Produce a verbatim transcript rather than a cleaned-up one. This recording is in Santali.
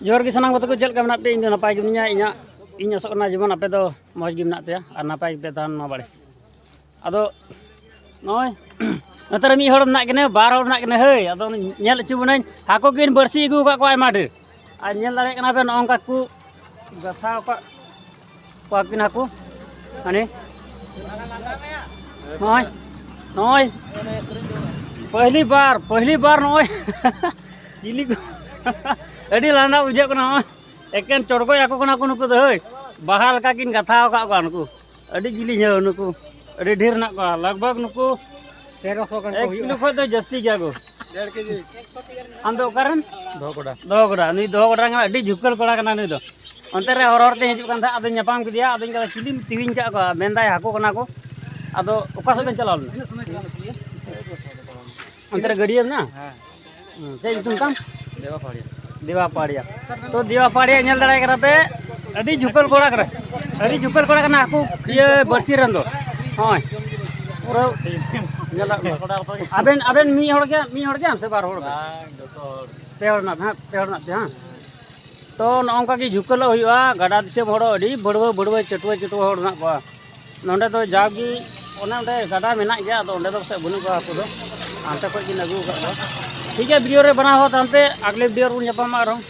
ᱡᱚᱦᱟᱨ ᱜᱮ ᱥᱟᱱᱟᱢ ᱠᱚᱛᱮ ᱠᱚ, ᱪᱮᱫ ᱞᱮᱠᱟ ᱢᱮᱱᱟᱜ ᱯᱮᱭᱟ? ᱤᱧ ᱫᱚ ᱱᱟᱯᱟᱭ ᱜᱮ ᱢᱤᱱᱟᱹᱧᱟ᱾ ᱤᱧᱟᱹᱜ, ᱤᱧ ᱟᱥᱚᱜ ᱠᱟᱱᱟ ᱡᱮᱢᱚᱱ ᱟᱯᱮ ᱫᱚ ᱢᱚᱡᱽ ᱜᱮ ᱢᱮᱱᱟᱜ ᱯᱮᱭᱟ ᱟᱨ ᱱᱟᱯᱟᱭ ᱜᱮᱯᱮ ᱛᱟᱦᱮᱱ ᱢᱟ ᱵᱟᱲᱮ᱾ ᱟᱫᱚ ᱱᱚᱜᱼᱚᱭ ᱱᱚᱛᱮ ᱨᱮ ᱢᱤᱫ ᱦᱚᱲ ᱢᱮᱱᱟᱜ ᱠᱤᱱᱟᱹ, ᱵᱟᱨ ᱦᱚᱲ ᱢᱮᱱᱟᱜ ᱠᱤᱱᱟᱹ᱾ ᱦᱟᱹᱭ, ᱟᱫᱚ ᱧᱮᱞ ᱦᱚᱪᱚ ᱵᱚᱱᱟᱹᱧ, ᱦᱟᱹᱠᱩ ᱠᱤᱱ ᱵᱟᱹᱲᱥᱤ ᱟᱹᱜᱩ ᱟᱠᱟᱫ ᱠᱚᱣᱟ ᱟᱭᱢᱟ ᱰᱷᱮᱨ᱾ ᱟᱨ ᱧᱮᱞ ᱫᱟᱲᱮᱭᱟᱜ ᱠᱟᱱᱟ ᱯᱮ, ᱱᱚᱜᱼᱚ ᱱᱚᱝᱠᱟ ᱠᱚ ᱜᱟᱥᱟᱣ ᱟᱠᱟᱫ ᱠᱚᱣᱟ ᱠᱤᱱ ᱦᱟᱹᱠᱩ᱾ ᱦᱟᱱᱮ ᱱᱚᱜᱼᱚᱭ, ᱱᱚᱜᱼᱚᱭ ᱯᱟᱹᱦᱞᱤ ᱵᱟᱨ, ᱯᱟᱹᱦᱞᱤ ᱵᱟᱨ ᱱᱚᱜᱼᱚᱭ ᱪᱤᱞᱤ ᱠᱚ ᱟᱹᱰᱤ ᱞᱟᱸᱫᱟ ᱵᱩᱡᱷᱟᱹᱜ ᱠᱟᱱᱟ᱾ ᱱᱚᱜᱼᱚᱭ ᱮᱠᱮᱱ ᱪᱚᱲᱜᱚᱡ ᱦᱟᱹᱠᱩ ᱠᱟᱱᱟ ᱠᱚ ᱱᱩᱠᱩ ᱫᱚ᱾ ᱦᱳᱭ, ᱵᱟᱦᱟ ᱞᱮᱠᱟ ᱠᱤᱱ ᱜᱟᱛᱷᱟᱣ ᱟᱠᱟᱫ ᱠᱚᱣᱟ ᱱᱩᱠᱩ᱾ ᱟᱹᱰᱤ ᱡᱤᱞᱤᱧ, ᱦᱳᱭ, ᱱᱩᱠᱩ ᱟᱹᱰᱤ ᱰᱷᱮᱨ ᱦᱮᱱᱟᱜ ᱠᱚᱣᱟ, ᱞᱟᱜᱽ ᱵᱷᱟᱜᱽ ᱱᱩᱠᱩ ᱛᱮᱨᱚᱥᱚ ᱜᱟᱱ ᱠᱚ ᱮᱠ ᱦᱩᱭᱩᱜᱼᱟ᱾ ᱠᱤᱞᱳ ᱠᱷᱚᱡ ᱫᱚ ᱡᱟᱹᱥᱛᱤ ᱜᱮᱭᱟ ᱠᱚ᱾ ᱰᱮᱲ ᱠᱮᱡᱤ᱾ ᱟᱢ ᱫᱚ ᱚᱠᱟᱨᱮᱱ? ᱫᱚᱦᱚ ᱜᱚᱰᱟ᱾ ᱫᱚᱦᱚ ᱜᱚᱰᱟ᱾ ᱱᱩᱭ ᱫᱚᱦᱚ ᱜᱚᱰᱟ ᱨᱮᱱ ᱟᱹᱰᱤ ᱡᱷᱩᱠᱟᱹᱞ ᱠᱚᱲᱟ ᱠᱟᱱᱟ ᱱᱩᱭ ᱫᱚ᱾ ᱚᱱᱛᱮ ᱨᱮ ᱦᱚᱨ ᱦᱚᱨ ᱛᱮ ᱦᱤᱡᱩᱜ ᱠᱟᱱ ᱛᱟᱦᱮᱸᱫ, ᱟᱫᱚᱧ ᱧᱟᱯᱟᱢ ᱠᱮᱫᱮᱭᱟ, ᱟᱫᱚᱧ ᱞᱟᱹᱭᱫᱟ, "ᱪᱤᱞᱤᱢ ᱛᱤᱣᱤᱧ ᱠᱟᱜ ᱠᱚᱣᱟ?" ᱢᱮᱱᱫᱟᱭ, "ᱦᱟᱹᱠᱩ ᱠᱟᱱᱟ ᱠᱚ᱾" ᱟᱫᱚ ᱚᱠᱟ ᱥᱮᱫ ᱵᱮᱱ ᱪᱟᱞᱟᱣ ᱞᱮᱱᱟ? ᱛᱤᱱᱟᱹᱜ ᱥᱚᱢᱚᱭ ᱪᱟᱞᱟᱣ ᱞᱮᱱᱟ? ᱚᱱᱛᱮ ᱨᱮ ᱜᱟᱹᱰᱭᱟᱹ ᱢᱮᱱᱟᱜᱼᱟ? ᱦᱮᱸ᱾ ᱦᱩᱸ, ᱪᱮᱫ ᱧᱩᱛᱩᱢ ᱛᱟᱢ? ᱫᱮᱣᱟ ᱯᱟᱦᱟᱲᱤᱭᱟ᱾ ᱫᱮᱣᱟ ᱯᱟᱦᱟᱲᱤᱭᱟ᱾ ᱛᱚ, ᱫᱮᱣᱟ ᱯᱟᱦᱟᱲᱤᱭᱟ ᱧᱮᱞ ᱫᱟᱲᱮᱭᱟᱜ ᱠᱟᱱᱟ ᱯᱮ, ᱟᱹᱰᱤ ᱡᱷᱩᱠᱟᱹᱞ ᱠᱚᱲᱟ ᱠᱟᱱᱟ, ᱟᱹᱰᱤ ᱡᱷᱩᱠᱟᱹᱞ ᱠᱚᱲᱟ ᱠᱟᱱᱟ ᱦᱟᱹᱠᱩ ᱤᱭᱟᱹ ᱵᱟᱹᱲᱥᱤ ᱨᱮᱱ ᱫᱚ᱾ ᱦᱳᱭ, ᱯᱩᱨᱟᱹ ᱧᱮᱞ ᱫᱟᱲᱮᱭᱟᱜ ᱠᱟᱱᱟ᱾ ᱟᱵᱮᱱ, ᱟᱵᱮᱱ ᱢᱤᱫ ᱦᱚᱲ ᱜᱮ, ᱢᱤᱫ ᱦᱚᱲ ᱜᱮ ᱥᱮ ᱵᱟᱨ ᱦᱚᱲ ᱜᱮ? ᱵᱟᱝ, ᱡᱚᱛᱚ ᱦᱚᱲ᱾ ᱯᱮ ᱦᱚᱲ ᱨᱮᱱᱟᱜ ᱦᱟᱸᱜ, ᱯᱮ ᱦᱚᱲ ᱨᱮᱱᱟᱜ ᱯᱮ ᱦᱟᱸᱜ᱾ ᱛᱚ, ᱱᱚᱜᱼᱚ ᱱᱚᱝᱠᱟ ᱜᱮ ᱡᱷᱩᱠᱟᱹᱞᱚᱜ ᱦᱩᱭᱩᱜᱼᱟ᱾ ᱜᱟᱰᱟ ᱫᱤᱥᱚᱢ ᱦᱚᱲ ᱟᱹᱰᱤ ᱵᱷᱟᱹᱲᱣᱟᱹ ᱵᱷᱟᱹᱲᱣᱟᱹ, ᱪᱟᱹᱴᱣᱟᱹ ᱪᱟᱹᱴᱣᱟᱹ ᱦᱚᱲ ᱢᱮᱱᱟᱜ ᱠᱚᱣᱟ᱾ ᱱᱚᱸᱰᱮ ᱫᱚ ᱡᱟᱣᱜᱮ ᱚᱱᱮ ᱚᱸᱰᱮ ᱜᱟᱰᱟ ᱢᱮᱱᱟᱜ ᱜᱮᱭᱟ, ᱟᱫᱚ ᱚᱸᱰᱮ ᱫᱚ ᱯᱟᱥᱮᱡ ᱵᱟᱹᱱᱩᱜ ᱠᱚᱣᱟ ᱦᱟᱹᱠᱩ ᱫᱚ, ᱦᱟᱱᱛᱮ ᱠᱷᱚᱡ ᱜᱮ ᱟᱹᱜᱩ ᱟᱠᱟᱫ ᱠᱚᱣᱟ᱾ ᱴᱷᱤᱠ ᱜᱮᱭᱟ, ᱵᱷᱤᱰᱤᱭᱳ ᱨᱮ ᱵᱮᱱᱟᱣ ᱦᱚᱸ ᱛᱟᱭᱚᱢ ᱛᱮ ᱟᱜᱽᱞᱮ ᱵᱷᱤᱰᱤᱭᱳ ᱨᱮᱵᱚᱱ ᱧᱟᱯᱟᱢᱟ ᱟᱨᱦᱚᱸ᱾